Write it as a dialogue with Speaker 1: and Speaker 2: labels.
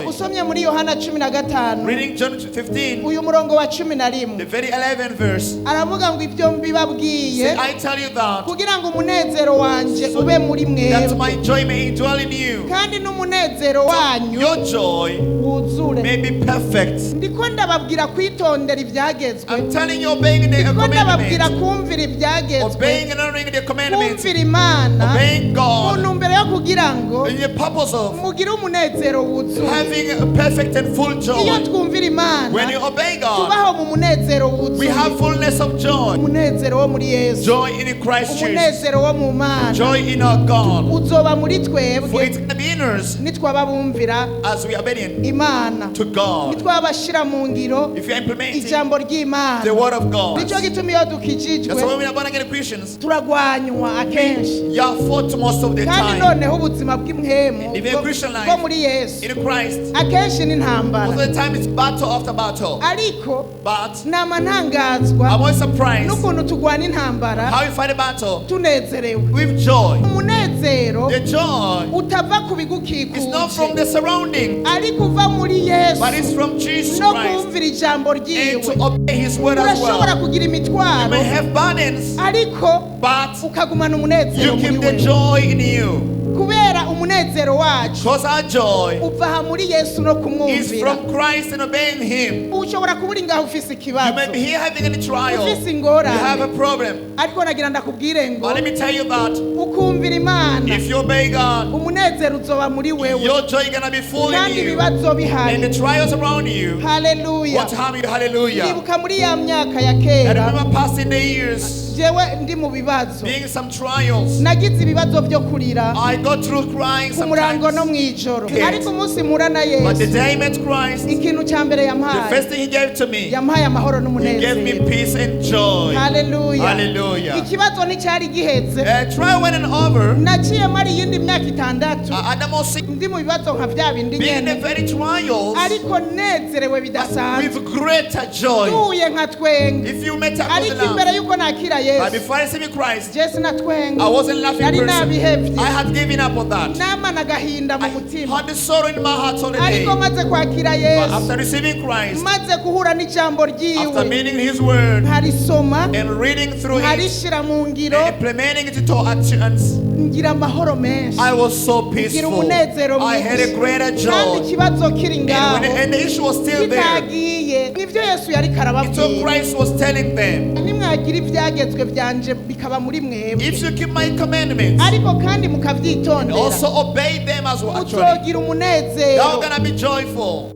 Speaker 1: Usomye muri Yohana 15,
Speaker 2: Reading John 15,
Speaker 1: uyu murongo wa 11,
Speaker 2: the very 11th verse,
Speaker 1: aravuga ngo ibyo mbibabwiye
Speaker 2: say, "I tell you that,
Speaker 1: kugira ngo umunezero wanje
Speaker 2: so
Speaker 1: ube muri
Speaker 2: that
Speaker 1: mwebwe
Speaker 2: my joy may dwell in you,
Speaker 1: kandi n'umunezero wanyu
Speaker 2: your joy
Speaker 1: wuzure."
Speaker 2: may be perfect."
Speaker 1: Ndiko ndababwira kwitondera ibyagezwe.
Speaker 2: I'm telling you, obeying the
Speaker 1: Ndiko ndababwira
Speaker 2: commandments,
Speaker 1: kumvira ibyagezwe,
Speaker 2: obeying and honoring the commandments,
Speaker 1: kumvira Imana
Speaker 2: obeying
Speaker 1: mu
Speaker 2: God
Speaker 1: ntumbero yo kugira ngo
Speaker 2: in the purpose of
Speaker 1: mugire umunezero wuzuye.
Speaker 2: Having a perfect and full
Speaker 1: Iyo
Speaker 2: joy.
Speaker 1: twumvira Imana,
Speaker 2: When you obey God,
Speaker 1: tubaho mu munezero
Speaker 2: we
Speaker 1: wuzuye,
Speaker 2: have fullness of joy,
Speaker 1: umunezero wo muri Yesu,
Speaker 2: joy in Christ Jesus,
Speaker 1: umunezero wo mu Mana
Speaker 2: joy in our God.
Speaker 1: uzoba muri
Speaker 2: For
Speaker 1: twebwe
Speaker 2: it's gonna be in us
Speaker 1: nitwaba bumvira
Speaker 2: as we are obedient
Speaker 1: Imana,
Speaker 2: to God.
Speaker 1: nitwabashira mu ngiro
Speaker 2: If you are implementing
Speaker 1: ijambo ry'Imana.
Speaker 2: the word of God.
Speaker 1: Nicyo gituma iyo dukijijwe
Speaker 2: That's why when we are born again Christians,
Speaker 1: turagwanywa akenshi.
Speaker 2: you are fought most of the
Speaker 1: Kandi
Speaker 2: time.
Speaker 1: noneho ubuzima bw'impwemu
Speaker 2: Even Christian life
Speaker 1: bwo muri Yesu
Speaker 2: in Christ,
Speaker 1: akenshi ni
Speaker 2: most
Speaker 1: intambara.
Speaker 2: of the time it's battle after battle.
Speaker 1: Ariko
Speaker 2: But
Speaker 1: nama ntangazwa
Speaker 2: I'm always surprised
Speaker 1: n'ukuntu turwana intambara
Speaker 2: how you fight a battle
Speaker 1: tunezerewe.
Speaker 2: with joy.
Speaker 1: Umunezero
Speaker 2: The joy
Speaker 1: utava ku
Speaker 2: is not from
Speaker 1: bigukikuje,
Speaker 2: the surrounding,
Speaker 1: ariko uva muri Yesu
Speaker 2: but it's from Jesus
Speaker 1: no
Speaker 2: Christ
Speaker 1: kumvira ijambo
Speaker 2: and
Speaker 1: ryiwe.
Speaker 2: to obey His word as
Speaker 1: Urashobora
Speaker 2: well.
Speaker 1: kugira
Speaker 2: You
Speaker 1: imitwaro,
Speaker 2: may have burdens,
Speaker 1: ariko
Speaker 2: but
Speaker 1: ukagumana umunezero
Speaker 2: you
Speaker 1: muri
Speaker 2: keep the
Speaker 1: wewe,
Speaker 2: joy in you.
Speaker 1: kubera umunezero wacu
Speaker 2: Because our joy
Speaker 1: uva aha muri Yesu no
Speaker 2: is
Speaker 1: kumwumvira.
Speaker 2: from Christ and obeying Him.
Speaker 1: Ushobora kuba uri ngaho ufise
Speaker 2: You
Speaker 1: ikibazo,
Speaker 2: may be here having any trial,
Speaker 1: ufise
Speaker 2: you
Speaker 1: ingorane,
Speaker 2: have a problem.
Speaker 1: ariko nagira ndakubwire ngo
Speaker 2: But let me tell you that
Speaker 1: ukumvira Imana,
Speaker 2: if you obey God,
Speaker 1: umunezero uzoba muri wewe
Speaker 2: your joy is gonna be full in
Speaker 1: kandi
Speaker 2: you.
Speaker 1: ibibazo
Speaker 2: And
Speaker 1: bihari.
Speaker 2: the trials around you
Speaker 1: Haleluya.
Speaker 2: won't harm you. Hallelujah.
Speaker 1: Ndibuka muri ya myaka ya
Speaker 2: I
Speaker 1: kera,
Speaker 2: remember passing the years,
Speaker 1: jewe ndi mu bibazo,
Speaker 2: being some trials.
Speaker 1: nagize ibibazo byo kurira
Speaker 2: I got through crying
Speaker 1: ku murango no
Speaker 2: sometimes.
Speaker 1: mu ijoro.
Speaker 2: Yes.
Speaker 1: Ariko umunsi mpura na
Speaker 2: But the
Speaker 1: Yesu,
Speaker 2: day I met Christ,
Speaker 1: ikintu cya mbere
Speaker 2: the
Speaker 1: yampaye,
Speaker 2: first thing He gave to me,
Speaker 1: yampaye amahoro
Speaker 2: He gave me
Speaker 1: n'umunezero.
Speaker 2: peace and joy.
Speaker 1: Haleluya.
Speaker 2: Hallelujah.
Speaker 1: Ikibazo nticyari giheze.
Speaker 2: Trial went and over.
Speaker 1: Naciye mara iyindi myaka 6
Speaker 2: Adam was
Speaker 1: ndi mu bibazo nka bya bindi
Speaker 2: being in the
Speaker 1: nyene,
Speaker 2: very trials
Speaker 1: ariko nezerewe bidasanzwe,
Speaker 2: with greater joy.
Speaker 1: ntuye nka twenga.
Speaker 2: If you met up
Speaker 1: Ariko
Speaker 2: with
Speaker 1: imbere
Speaker 2: love,
Speaker 1: y'uko nakira
Speaker 2: but
Speaker 1: Yesu,
Speaker 2: before I received Christ,
Speaker 1: je sinatwenga.
Speaker 2: I wasn't laughing
Speaker 1: Nari
Speaker 2: person.
Speaker 1: nabihevye.
Speaker 2: I had given up on that.
Speaker 1: Namana agahinda mu
Speaker 2: I
Speaker 1: mutima.
Speaker 2: had the sorrow in my heart all the day.
Speaker 1: Ariko maze kwakira
Speaker 2: But
Speaker 1: Yesu,
Speaker 2: after receiving Christ,
Speaker 1: maze guhura n'ijambo
Speaker 2: after
Speaker 1: ryiwe,
Speaker 2: meeting His word
Speaker 1: nkarisoma,
Speaker 2: and reading through it
Speaker 1: nkarishira mu ngiro,
Speaker 2: and implementing it into actions,
Speaker 1: ngira amahoro menshi,
Speaker 2: I was so
Speaker 1: ngira
Speaker 2: peaceful.
Speaker 1: umunezero
Speaker 2: I had a
Speaker 1: mwinshi.
Speaker 2: greater
Speaker 1: Kandi
Speaker 2: joy.
Speaker 1: ikibazo kiri
Speaker 2: And,
Speaker 1: ngaho
Speaker 2: when, and the issue was still there.
Speaker 1: kitagiye, nivyo Yesu yariko
Speaker 2: It's what
Speaker 1: arababwira:
Speaker 2: Christ was telling them.
Speaker 1: nimwagira ibyagezwe byanje bikaba muri mwebwe,
Speaker 2: If you keep my commandments,
Speaker 1: ariko kandi
Speaker 2: and
Speaker 1: mukavyitondera,
Speaker 2: also obey them as well, actually,
Speaker 1: muzogira umunezero.
Speaker 2: you're gonna be joyful.